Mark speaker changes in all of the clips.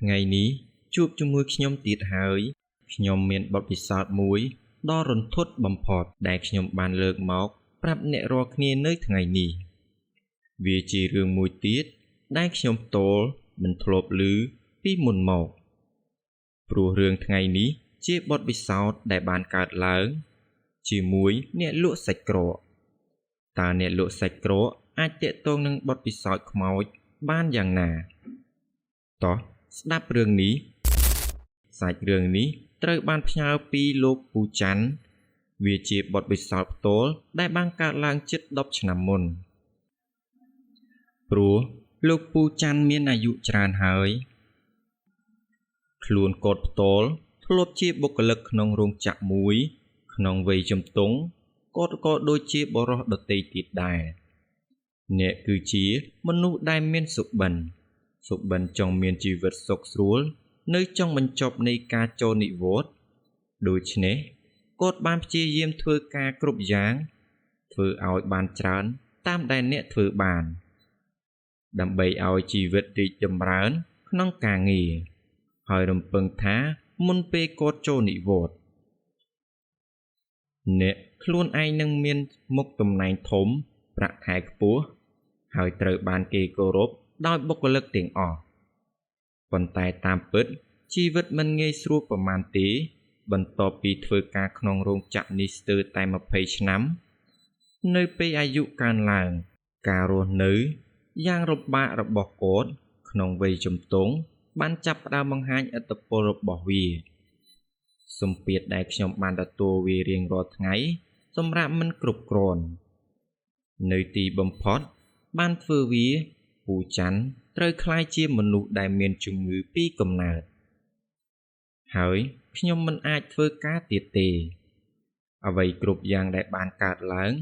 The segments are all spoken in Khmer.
Speaker 1: ថ្ងៃនេះជួបជាមួយខ្ញុំទៀតហើយខ្ញុំមានបទពិសោធន៍មួយដ៏រន្ធត់បំផុតដែលខ្ញុំបានលើកមកប្រាប់អ្នករាល់គ្នានៅថ្ងៃនេះវាជារឿងមួយទៀតដែលខ្ញុំផ្ទាល់មិនធ្លាប់ឮពីមុនមកព្រោះរឿងថ្ងៃនេះជាបទពិសោធន៍ដែលបានកើតឡើងជាមួយអ្នកលក់សាច់ក្រកតើអ្នកលក់សាច់ក្រកអាចទាក់ទងនឹងបទពិសោធន៍ខ្មោចបានយ៉ាងណាតោះស្ដាប់រឿងនេះសាច់រឿងនេះត្រូវបានផ្ញើពីលោកពូច័ន្ទវាជាបទពិសោធន៍ផ្ទាល់ដែលបានកើតឡើងជិត10ឆ្នាំមុនព្រោះលោកពូច័ន្ទមានអាយុច្រើនហើយខ្លួនគាត់ផ្ទាល់ធ្លាប់ជាបុគ្គលិកក្នុងរោងចក្រមួយក្នុងវ័យជំទង់គាត់ក៏ដូចជាបុរសដទៃទៀតដែរអ្នកគឺជាមនុស្សដែលមានសុបិនសុបិនចង់មានជីវិតសុខស្រួលនៅចុងបញ្ចប់នៃការចូលនិវត្តន៍ដូច្នេះគាត់បានព្យាយាមធ្វើការគ្រប់យ៉ាងធ្វើឲ្យបានច្រើនតាមដែលអ្នកធ្វើបានដើម្បីឲ្យជីវិតរីកចម្រើនក្នុងការងារហើយរំពឹងថាមុនពេលគាត់ចូលនិវត្តន៍អ្នកខ្លួនឯងនឹងមានមុខតំណែងធំប្រាក់ខែខ្ពស់ហើយត្រូវបានគេគោរពដោយបុគ្គលិកទាំងអស់ប៉ុន្តែតាមពិតជីវិតមិនងាយស្រួលប្រមាណទេបន្ទាប់ពីធ្វើការក្នុងរោងចក្រនេះស្ទើរតែ20ឆ្នាំនៅពេលអាយុកើនឡើងការរស់នៅយ៉ាងលំបាករបស់គាត់ក្នុងវ័យជំទង់បានចាប់ផ្ដើមបង្ហាញឥទ្ធិពលរបស់វាសម្ពាធដែលខ្ញុំបានទទួលវារៀងរាល់ថ្ងៃសម្រាប់មិនគ្រប់គ្រាន់នៅទីបំផុតបានធ្វើវាពូច័ន្ទត្រូវក្លាយជាមនុស្សដែលមានជំងឺពីកំណើតហើយខ្ញុំមិនអាចធ្វើការទៀតទេអ្វីគ្រប់យ៉ាងដែលបានកើតឡើង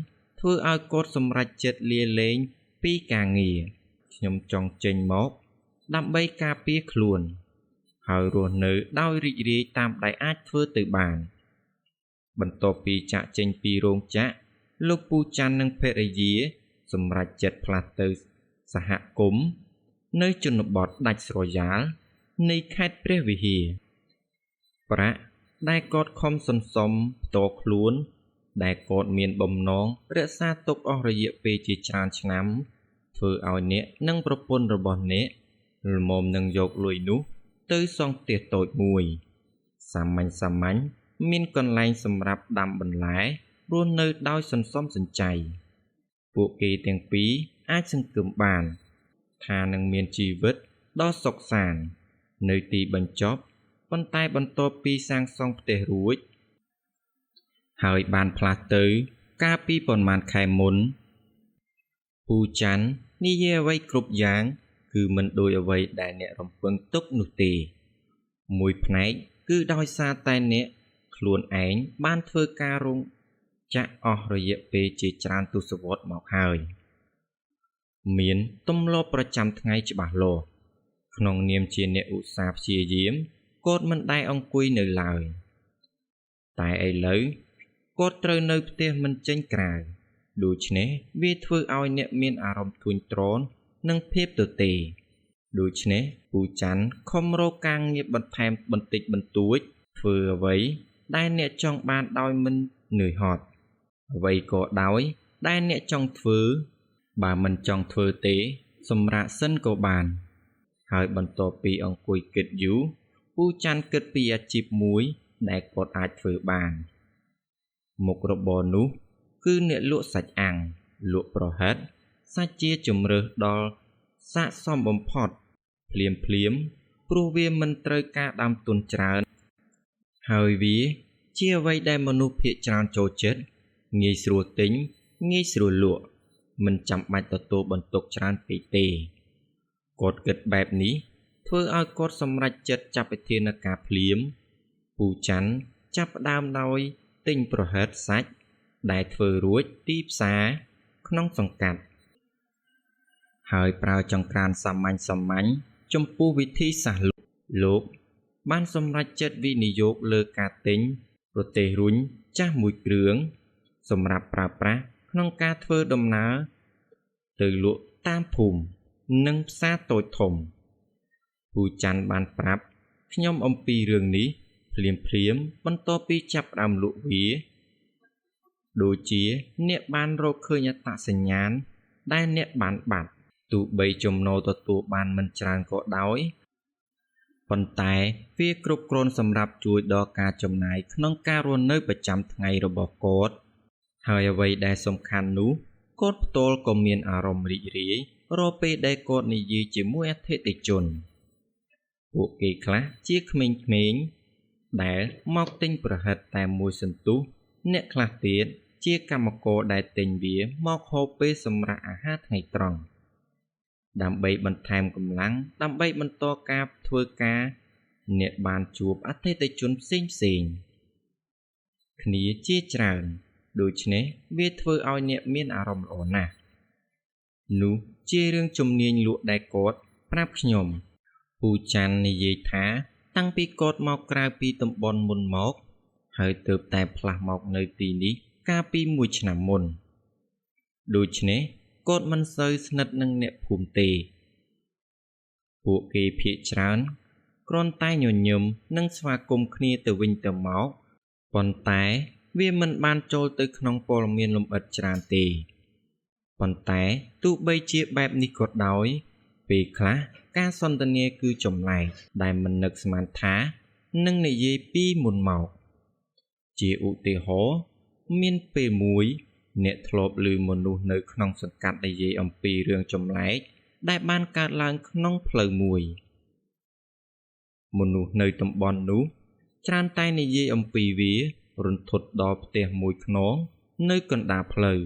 Speaker 1: ធ្វើឲ្យគាត់សម្រេចចិត្តលាលែងពីការងារខ្ញុំចង់ចេញមកដើម្បីការពារខ្លួនហើយរស់នៅដោយរីករាយតាមដែលអាចធ្វើទៅបានបន្ទាប់ពីចាកចេញពីរោងចក្រលោកពូច័ន្ទនិងភរិយាសម្រេចចិត្តផ្លាស់ទៅសហគមន៍នៅជនបទដាច់ស្រយាលនៃខេត្តព្រះវិហារប្រាក់ដែលគាត់ខំសន្សំផ្ទាល់ខ្លួនដែលគាត់មានបំណងរក្សាទុកអស់រយៈពេលជាច្រើនឆ្នាំធ្វើឲ្យអ្នកនិងប្រពន្ធរបស់អ្នកល្មមនឹងយកលុយនោះទៅសង់ផ្ទះតូចមួយសាមញ្ញៗមានកន្លែងសម្រាប់ដាំបន្លែរស់នៅដោយសន្សំសំចៃពួកគេទាំងពីរអាចសង្ឃឹមបានថានឹងមានជីវិតដ៏សុខសាន្តនៅទីបញ្ចប់ប៉ុន្តែបន្ទាប់ពីសាងសង់ផ្ទះរួចហើយបានផ្លាស់ទៅកាលពីប៉ុន្មានខែមុនពូច័ន្ទនិយាយអ្វីគ្រប់យ៉ាងគឺមិនដូចអ្វីដែលអ្នករំពឹងទុកនោះទេមួយផ្នែកគឺដោយសារតែអ្នកខ្លួនឯងបានធ្វើការរោងចក្រអស់រយៈពេលជាច្រើនទសវត្សរ៍មកហើយមានទម្លាប់ប្រចាំថ្ងៃច្បាស់លាស់ក្នុងនាមជាអ្នកឧស្សាហ៍ព្យាយាមគាត់មិនដែលអង្គុយនៅឡើយតែឥឡូវគាត់ត្រូវនៅផ្ទះមិនចេញក្រៅដូច្នេះវាធ្វើឲ្យអ្នកមានអារម្មណ៍ធុញទ្រាន់និងភាពទទេដូច្នេះពូច័ន្ទខំរកការងារបន្ថែមបន្តិចបន្តួចធ្វើអ្វីដែលអ្នកចង់បានដោយមិននឿយហត់អ្វីក៏ដោយដែលអ្នកចង់ធ្វើបើមិនចង់ធ្វើទេសម្រាកសិនក៏បានហើយបន្ទាប់ពីអង្គុយគិតយូរពូច័ន្ទគិតពីអាជីពមួយដែលគាត់អាចធ្វើបានមុខរបរនោះគឺអ្នកលក់សាច់អាំងលក់ប្រហិតសាច់ជាជម្រើសដ៏ស័ក្តិសមបំផុតភ្លាមព្រោះវាមិនត្រូវការដើមទុនច្រើនហើយវាជាអ្វីដែលមនុស្សភាគច្រើនចូលចិត្តងាយស្រួលទិញងាយស្រួលលក់មិនចាំបាច់ទទួលបន្ទុកច្រើនពេកទេគាត់គិតបែបនេះធ្វើឲ្យគាត់សម្រេចចិត្តចាប់វិធានការភ្លាមពូច័ន្ទចាប់ផ្ដើមដោយទិញប្រហិតសាច់ដែលធ្វើរួចទីផ្សារក្នុងសង្កាត់ហើយប្រើចង្ក្រានសាមញ្ញៗចំពោះវិធីសាស្ត្រលោកបានសម្រេចចិត្តវិនិយោគលើការទិញរទេះរុញចាស់មួយគ្រឿងសម្រាប់ប្រើប្រាស់ក្នុងការធ្វើដំណើរទៅលក់តាមភូមិនិងផ្សារតូចធំ ពូច័ន្ទបានប្រាប់ខ្ញុំអំពីរឿងនេះភ្លាមៗបន្ទាប់ពីចាប់ផ្ដើមលក់វាដូចជាអ្នកបានរកឃើញអត្តសញ្ញាណដែលអ្នកបានបាត់ទោះបីចំណូលទទួលបានមិនច្រើនក៏ដោយប៉ុន្តែវាគ្រប់គ្រាន់សម្រាប់ជួយដល់ការចំណាយក្នុងការរស់នៅប្រចាំថ្ងៃរបស់គាត់ហើយអ្វីដែលសំខាន់នោះគាត់ផ្ទាល់ក៏មានអារម្មណ៍រីករាយរាល់ពេលដែលគាត់និយាយជាមួយអតិថិជនពួកគេខ្លះជាក្មេងៗដែលមកទិញប្រហិតតែមួយសន្ទុះអ្នកខ្លះទៀតជាកម្មករដែលទិញវាមកហូបពេលសម្រាប់អាហារថ្ងៃត្រង់ដើម្បីបន្ថែមកម្លាំងដើម្បីបន្តការធ្វើការអ្នកបានជួបអតិថិជនផ្សេងៗគ្នាជាច្រើនដូច្នេះវាធ្វើឲ្យអ្នកមានអារម្មណ៍ល្អណាស់នោះជារឿងជំនាញលក់ដែលគាត់ប្រាប់ខ្ញុំពូច័ន្ទនិយាយថាតាំងពីគាត់មកក្រៅពីតំបន់មុនមកហើយទើបតែផ្លាស់មកនៅទីនេះកាលពី1ឆ្នាំមុនដូច្នេះគាត់មិនសូវស្និទ្ធនឹងអ្នកភូមិទេពួកគេភាគច្រើនគ្រាន់តែញញឹមនិងស្វាគមន៍គ្នាទៅវិញទៅមកប៉ុន្តែវាមិនបានចូលទៅក្នុងព័ត៌មានលម្អិតច្រើនទេប៉ុន្តែទោះបីជាបែបនេះក៏ដោយពេលខ្លះការសន្ទនាគឺចម្លែកដែលមិននឹកស្មានថានឹងនិយាយពីមុនមកជាឧទាហរណ៍មានពេលមួយអ្នកធ្លាប់ឮមនុស្សនៅក្នុងសង្កាត់និយាយអំពីរឿងចម្លែកដែលបានកើតឡើងក្នុងផ្លូវមួយមនុស្សនៅតំបន់នោះច្រើនតែនិយាយអំពីវារន្ធត់ដល់ផ្ទះមួយខ្នងនៅកណ្ដាលផ្លូវ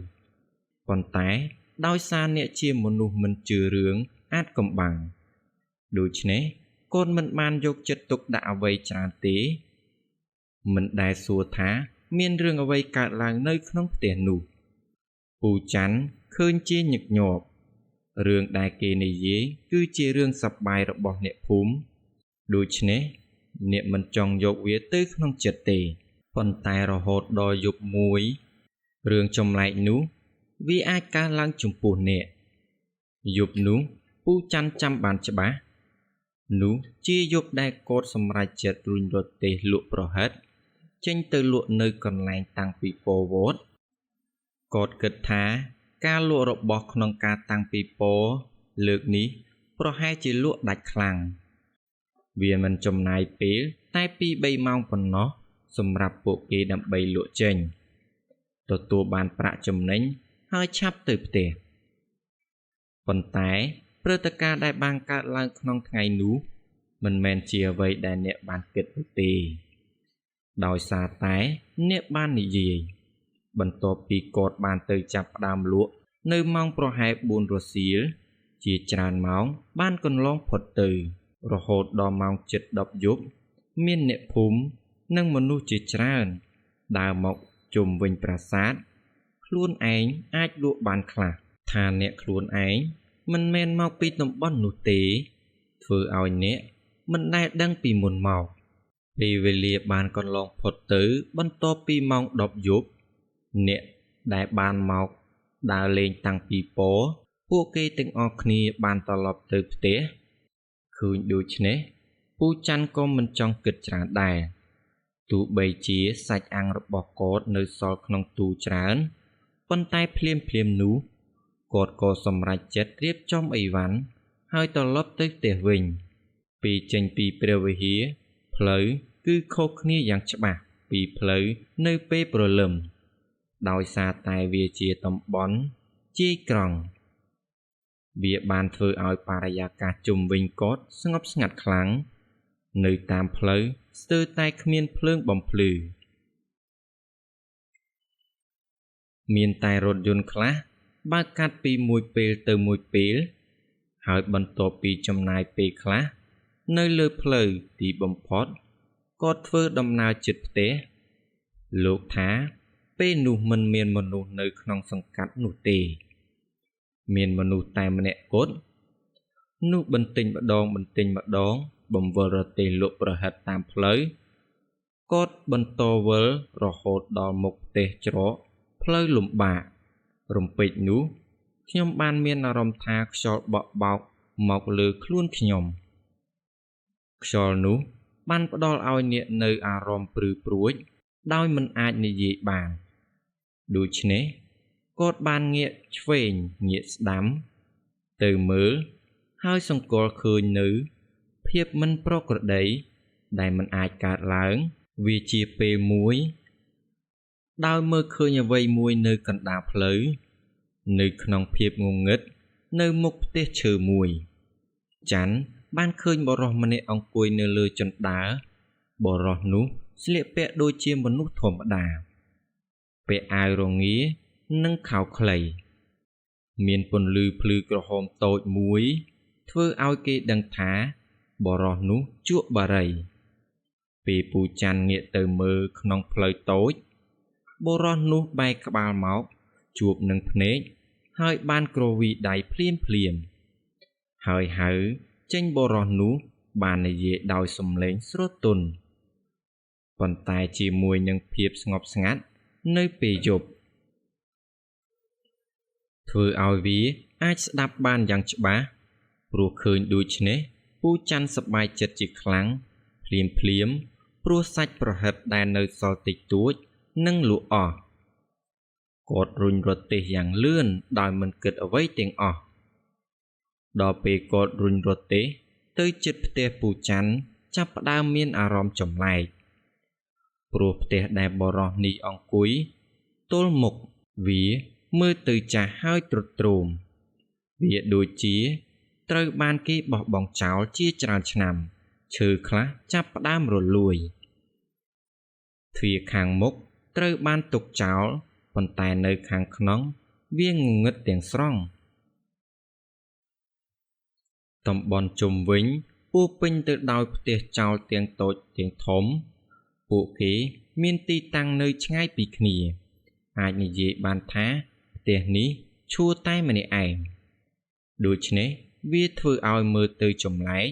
Speaker 1: ប៉ុន្តែដោយសារអ្នកជាមនុស្សមិនជឿរឿងអាចកំបាំងដូច្នេះគាត់មិនបានយកចិត្តទុកដាក់អ្វីច្រើនទេមិនដែលសួរថាមានរឿងអ្វីកើតឡើងនៅក្នុងផ្ទះនោះពូច័ន្ទឃើញជាញឹកញាប់រឿងដែលគេនិយាយគឺជារឿងសប្បាយរបស់អ្នកភូមិដូច្នេះអ្នកមិនចង់យកវាទៅក្នុងចិត្តទេប៉ុន្តែរហូតដល់យប់មួយរឿងចម្លែកនោះវាអាចកើតឡើងចំពោះអ្នកយប់នោះពូច័ន្ទចាំបានច្បាស់នោះជាយប់ដែលគាត់សម្រេចចិត្តរុញរទេះលក់ប្រហិតចេញទៅលក់នៅកន្លែងតាំងពិព័រណ៍វត្តគាត់គិតថាការលក់របស់ក្នុងការតាំងពិព័រណ៍លើកនេះប្រហែលជាលក់ដាច់ខ្លាំងវាមិនចំណាយពេលតែ 2-3 ម៉ោងប៉ុណ្ណោះសម្រាប់ពួកគេដើម្បីលក់ចេញទទួលបានប្រាក់ចំណេញហើយឆាប់ទៅផ្ទះប៉ុន្តែព្រឹត្តិការណ៍ដែលបានកើតឡើងក្នុងថ្ងៃនោះមិនមែនជាអ្វីដែលអ្នកបានគិតនោះទេដោយសារតែអ្នកបាននិយាយបន្ទាប់ពីគាត់បានទៅចាប់ផ្ដើមលក់នៅម៉ោងប្រហែល4រសៀលជាច្រើនម៉ោងបានកន្លងផុតទៅរហូតដល់ម៉ោងជិត10យប់មានអ្នកភូមិនិងមនុស្សជាច្រើនដើរមកជុំវិញប្រាសាទខ្លួនឯងអាចលក់បានខ្លះថាអ្នកខ្លួនឯងមិនមែនមកពីតំបន់នោះទេធ្វើឲ្យអ្នកមិនដែលដឹងពីមុនមកពេលវេលាបានកន្លងផុតទៅបន្ទាប់ពីម៉ោង10យប់អ្នកដែលបានមកដើរលេងតាំងពីពណ៌ពួកគេទាំងអស់គ្នាបានត្រឡប់ទៅផ្ទះឃើញដូច្នេះពូច័ន្ទក៏មិនចង់គិតច្រើនដែរទោះបីជាសាច់អាំងរបស់គាត់នៅសល់ក្នុងទូច្រើនប៉ុន្តែភ្លាមៗនោះគាត់ក៏សម្រេចចិត្តរៀបចំអីវ៉ាន់ហើយត្រឡប់ទៅផ្ទះវិញពេលចេញពីព្រះវិហារផ្លូវគឺខុសគ្នាយ៉ាងច្បាស់ពីផ្លូវនៅពេលព្រលឹមដោយសារតែវាជាតំបន់ជាយក្រុងវាបានធ្វើឲ្យបរិយាកាសជុំវិញគាត់ស្ងប់ស្ងាត់ខ្លាំងនៅតាមផ្លូវស្ទើរតែគ្មានភ្លើងបំភ្លឺមានតែរថយន្តខ្លះបើកកាត់ពីមួយពេលទៅមួយពេលហើយបន្ទាប់ពីចំណាយពេលខ្លះនៅលើផ្លូវទីបំផុតគាត់ធ្វើដំណើរជិតផ្ទះលោកថាពេលនោះមិនមានមនុស្សនៅក្នុងសង្កាត់នោះទេមានមនុស្សតែម្នាក់គត់នោះបន្ទិញម្ដងបង្វិលរទេះលក់ប្រហិតតាមផ្លូវគាត់បន្តវិលរហូតដល់មុខផ្ទះច្រកផ្លូវលំបាករំពេចនោះខ្ញុំបានមានអារម្មណ៍ថាខ្យល់បក់បោកមកលើខ្លួនខ្ញុំ ខ្យល់នោះបានផ្ដល់ឲ្យអ្នកនៅអារម្មណ៍ព្រឺព្រួចដោយមិនអាចនិយាយបានដូច្នេះគាត់បានងាកឆ្វេងងាកស្ដាំទៅមើលហើយសង្កល់ឃើញនៅភាពមិនប្រក្រតីដែលមិនអាចកើតឡើងវាជាពេលមួយដោយមើលឃើញអ្វីមួយនៅកណ្ដាលផ្លូវនៅក្នុងភាពងងឹតនៅមុខផ្ទះឈើមួយច័ន្ទបានឃើញបុរសម្នាក់អង្គុយនៅលើជណ្ដើរបរោះនោះស្លៀកពាក់ដូចជាមនុស្សធម្មតាពាក់អាវរងានិងខោខ្លីមានពន្លឺភ្លឺក្រហមតូចមួយធ្វើឲ្យគេដឹងថាបុរសនោះជក់បារីពេលពូច័ន្ទងាកទៅមើលក្នុងផ្លូវតូចបុរសនោះបែរក្បាលមកជួបនឹងភ្នែកហើយបានគ្រវីដៃភ្លាមភ្លាមហើយហៅចេញបុរសនោះបាននិយាយដោយសំឡេងស្រទន់ប៉ុន្តែជាមួយនឹងភាពស្ងប់ស្ងាត់នៅពេលយប់ធ្វើឲ្យវាអាចស្ដាប់បានយ៉ាងច្បាស់ព្រោះឃើញដូច្នេះពូច័ន្ទសប្បាយចិត្តជាខ្លាំងភ្លាមភ្លាមព្រោះសាច់ប្រហិតដែលនៅសល់តិចតួចនិងលក់អស់គាត់រុញរទេះយ៉ាងលឿនដោយមិនគិតអ្វីទាំងអស់ដល់ពេលគាត់រុញរទេះទៅជិតផ្ទះពូច័ន្ទចាប់ផ្ដើមមានអារម្មណ៍ចម្លែកព្រោះផ្ទះដែលបុរសនេះអង្គុយទល់មុខវាមើលទៅចាស់ហើយទ្រុឌទ្រោមវាដូចជាត្រូវបានគេបោះបង់ចោលជាច្រើនឆ្នាំឈើខ្លះចាប់ផ្ដើមរលួយទ្វារខាងមុខត្រូវបានទុកចោលប៉ុន្តែនៅខាងក្នុងវាងងឹតទាំងស្រុងតំបន់ជុំវិញពោពេញទៅដោយផ្ទះចោលទាំងតូចទាំងធំពួកគេមានទីតាំងនៅឆ្ងាយពីគ្នាអាចនិយាយបានថាផ្ទះនេះឈួរតែម្នាក់ឯងដូច្នេះវាធ្វើឲ្យមើលទៅចម្លែក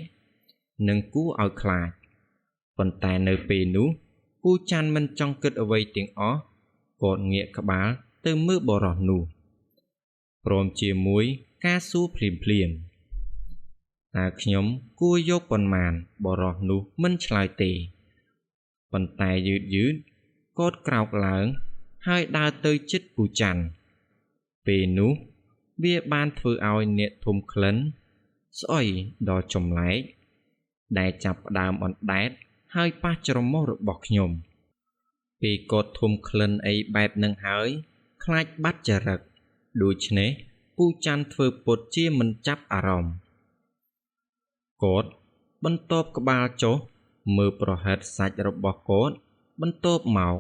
Speaker 1: និងគួរឲ្យខ្លាចប៉ុន្តែនៅពេលនោះពូច័ន្ទមិនចង់គិតអ្វីទាំងអស់គាត់ងាកក្បាលទៅមើលបុរសនោះព្រមជាមួយការសួរភ្លាមភ្លាមតើខ្ញុំគួរយកប៉ុន្មានបុរសនោះមិនឆ្លើយទេប៉ុន្តែយឺតយឺតគាត់ក្រោកឡើងហើយដើរទៅជិតពូច័ន្ទពេលនោះវាបានធ្វើឲ្យអ្នកធំក្លិនស្អុយដល់ចម្លែកដែលចាប់ផ្ដើមអណ្ដែតហើយប៉ះច្រមុះរបស់ខ្ញុំពេលគាត់ធំក្លិនអីបែបនឹងហើយខ្លាចបាត់ចរិតដូច្នេះពូច័ន្ទធ្វើពុតជាមិនចាប់អារម្មណ៍គាត់បន្ទប់ក្បាលចុះមើលប្រហិតសាច់របស់គាត់បន្ទាប់មក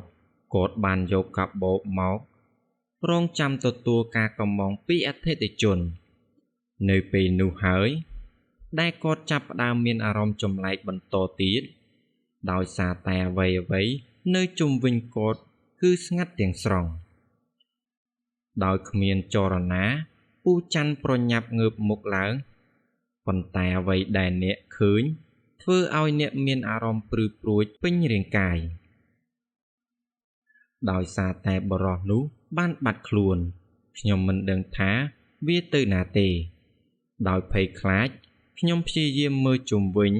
Speaker 1: គាត់បានយកកាបូបមករងចាំទទួលការកម្មងពីអតិថិជននៅពេលនោះហើយដែលគាត់ចាប់ផ្ដើមមានអារម្មណ៍ចម្លែកបន្តទៀតដោយសារតែអ្វីៗនៅជុំវិញគាត់គឺស្ងាត់ទាំងស្រុងដោយគ្មានចរណាពូច័ន្ទប្រញាប់ងើបមុខឡើងប៉ុន្តែអ្វីដែលអ្នកឃើញធ្វើឲ្យអ្នកមានអារម្មណ៍ព្រឺព្រួចពេញរាងកាយដោយសារតែបុរសនោះបានបាត់ខ្លួនខ្ញុំមិនដឹងថាវាទៅណាទេដោយភ័យខ្លាចខ្ញុំព្យាយាមមើលជុំវិញ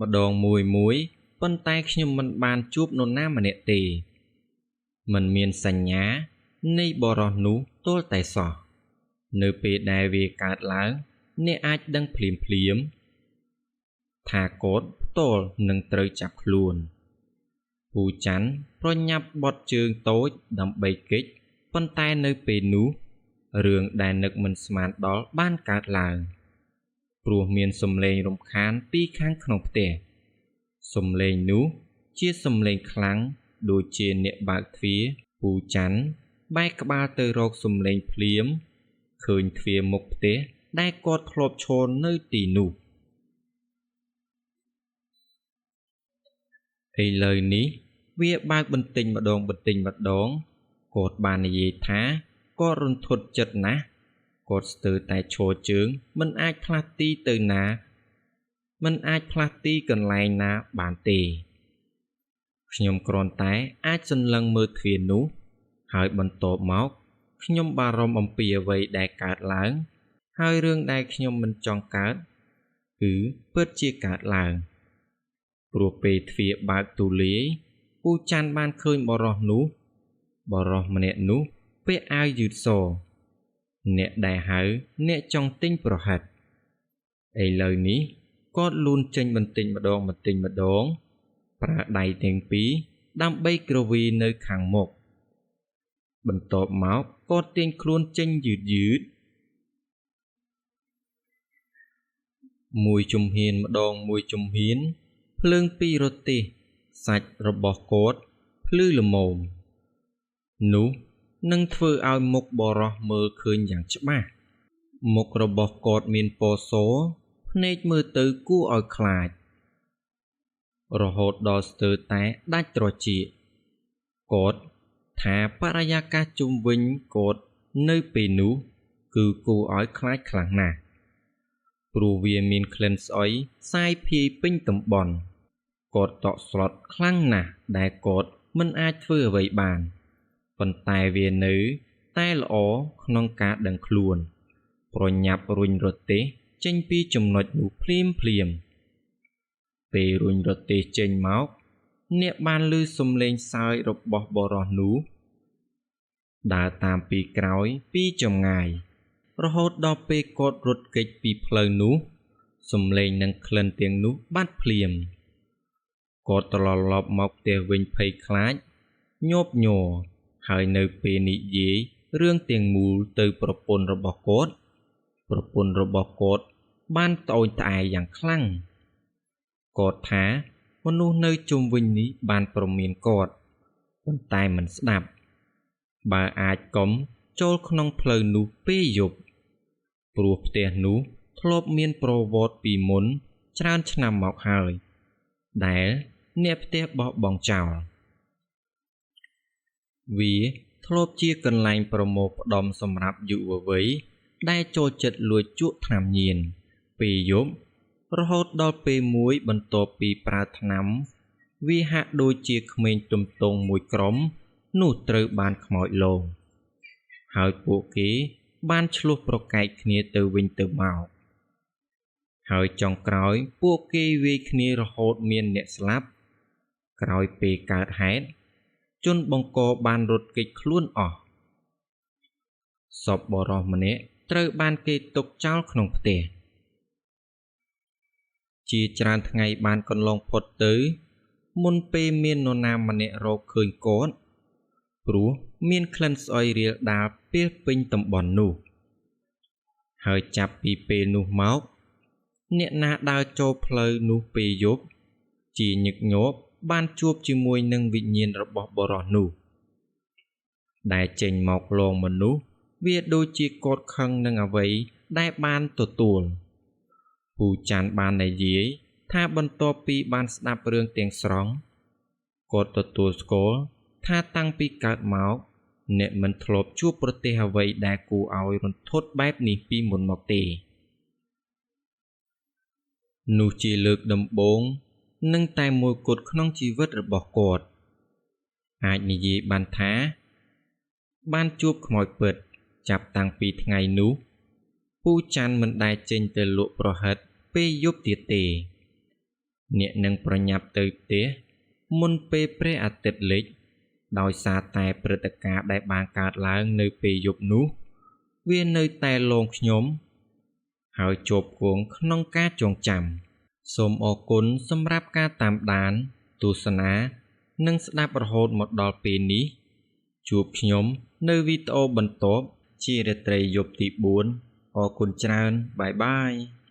Speaker 1: ម្ដងមួយមួយប៉ុន្តែខ្ញុំមិនបានជួបនរណាម្នាក់ទេមិនមានសញ្ញានៃបុរសនោះទល់តែសោះនៅពេលដែលវាកើតឡើងអ្នកអាចដឹងភ្លាមភ្លាមថាគាត់ផ្ទាល់នឹងត្រូវចាប់ខ្លួនពូច័ន្ទប្រញាប់បត់ជើងតូចដើម្បីគេចប៉ុន្តែនៅពេលនោះរឿងដែលនឹកមិនស្មានដល់បានកើតឡើងព្រោះមានសំឡេងរំខានពីខាងក្នុងផ្ទះសំឡេងនោះជាសំឡេងខ្លាំងដូចជាអ្នកបើកទ្វារពូច័ន្ទបែរក្បាលទៅរកសំឡេងភ្លាមឃើញទ្វារមុខផ្ទះដែលគាត់ធ្លាប់ឈរនៅទីនោះឥឡូវនេះវាបើកបន្ទិញម្ដងបន្ទិញម្ដងគាត់បាននិយាយថាគាត់រន្ធត់ចិត្តណាស់គាត់ស្ទើរតែឈរជើងមិនអាចផ្លាស់ទីទៅណាមិនអាចផ្លាស់ទីកន្លែងណាបានទេខ្ញុំគ្រាន់តែអាចសន្លឹងមើលទ្វារនោះហើយបន្ទាប់មកខ្ញុំបារម្ភអំពីអ្វីដែលកើតឡើងហើយរឿងដែលខ្ញុំមិនចង់កើត គឺពិតជាកើតឡើងព្រោះពេលទ្វារបើកទូលាយពូច័ន្ទបានឃើញបុរសនោះបុរសម្នាក់នោះពាក់អាវយឺតសអ្នកដែលហៅអ្នកចង់ទិញប្រហិតឥឡូវនេះគាត់លូនចេញបន្តិចម្ដងបន្តិចម្ដងប្រើដៃទាំងពីរដើម្បីគ្រវីនៅខាងមុខបន្ទាប់មកគាត់ទាញខ្លួនចេញយឺតយឺតមួយជំហានម្ដងមួយជំហានភ្លើងពីរទេះសាច់របស់គាត់ភ្លឺល្មមនោះនឹងធ្វើឲ្យមុខបុរសមើលឃើញយ៉ាងច្បាស់មុខរបស់គាត់មានពណ៌សភ្នែកមើលទៅគួរឲ្យខ្លាចរហូតដល់ស្ទើរតែដាច់ត្រចៀកគាត់ថាបរិយាកាសជុំវិញគាត់នៅពេលនោះគឺគួរឲ្យខ្លាចខ្លាំងណាស់ព្រោះវាមានក្លិនស្អុយសាយភាយពេញតំបន់គាត់តក់ស្លុតខ្លាំងណាស់ដែលគាត់មិនអាចធ្វើអ្វីបានប៉ុន្តែវានៅតែល្អក្នុងការដឹងខ្លួនប្រញាប់រុញរទេះចេញពីចំណុចនោះភ្លាមភ្លាមពេលរុញរទេះចេញមកអ្នកបានឮសំឡេងសើចរបស់បុរសនោះដើរតាមពីក្រោយពីចម្ងាយរហូតដល់ពេលគាត់រត់គេចពីផ្លូវនោះសំឡេងនិងក្លិនទាំងនោះបាត់ភ្លាមគាត់ត្រឡប់មកផ្ទះវិញភ័យខ្លាចញាប់ញ័រហើយនៅពេលនិយាយរឿងទាំងមូលទៅប្រពន្ធរបស់គាត់ប្រពន្ធរបស់គាត់បានត្អូញត្អែយ៉ាងខ្លាំងគាត់ថាមនុស្សនៅជុំវិញនេះបានព្រមានគាត់ប៉ុន្តែមិនស្ដាប់បើអាចកុំចូលក្នុងផ្លូវនោះពេលយប់ព្រោះផ្ទះនោះធ្លាប់មានប្រវត្តិពីមុនច្រើនឆ្នាំមកហើយដែលអ្នកផ្ទះបោះបង់ចោលវាធ្លាប់ជាកន្លែងប្រមូលផ្ដុំសម្រាប់យុវវ័យដែលចូលចិត្តលួចជក់ថ្នាំញៀនពេលយប់រហូតដល់ពេលមួយបន្ទាប់ពីប្រើថ្នាំវាហាក់ដូចជាក្មេងទំទងមួយក្រុមនោះត្រូវបានខ្មោចលងហើយពួកគេបានឈ្លោះប្រកែកគ្នាទៅវិញទៅមកហើយចុងក្រោយពួកគេវាយគ្នារហូតមានអ្នកស្លាប់ក្រោយពេលកើតហេតុជនបង្កបានរត់គេចខ្លួនអស់សពបុរសម្នាក់ត្រូវបានគេទុកចោលក្នុងផ្ទះជាច្រើនថ្ងៃបានកន្លងផុតទៅមុនពេលមាននរណាម្នាក់រកឃើញគាត់ព្រោះមានក្លិនស្អុយរាលដាលពាសពេញតំបន់នោះហើយចាប់ពីពេលនោះមកអ្នកណាដើរចូលផ្លូវនោះពេលយប់ជាញឹកញាប់បានជួបជាមួយនឹងវិញ្ញាណរបស់បុរសនោះដែលចេញមកលងមនុស្សវាដូចជាគាត់ខឹងនឹងអ្វីដែលបានទទួលពូច័ន្ទបាននិយាយថាបន្ទាប់ពីបានស្ដាប់រឿងទាំងស្រុងគាត់ទទួលស្គាល់ថាតាំងពីកើតមកអ្នកមិនធ្លាប់ជួបប្រទេសអ្វីដែលគួរឲ្យរន្ធត់បែបនេះពីមុនមកទេនោះជាលើកដំបូងនិងតែមួយគត់ក្នុងជីវិតរបស់គាត់អាចនិយាយបានថាបានជួបខ្មោចពិតចាប់តាំងពីថ្ងៃនោះពូច័ន្ទមិនដែលចេញទៅលក់ប្រហិតពេលយប់ទៀតទេអ្នកនឹងប្រញាប់ទៅផ្ទះមុនពេលព្រះអាទិត្យលិចដោយសារតែព្រឹត្តិការណ៍ដែលបានកើតឡើងនៅពេលយប់នោះវានៅតែលងខ្ញុំហើយជាប់គង់ក្នុងការចងចាំសូមអរគុណសម្រាប់ការតាមដានទស្សនានិងស្ដាប់រហូតមកដល់ពេលនេះជួបខ្ញុំនៅវីដេអូបន្ទាប់ជារាត្រីយប់ទី4អរគុណច្រើនបាយបាយ។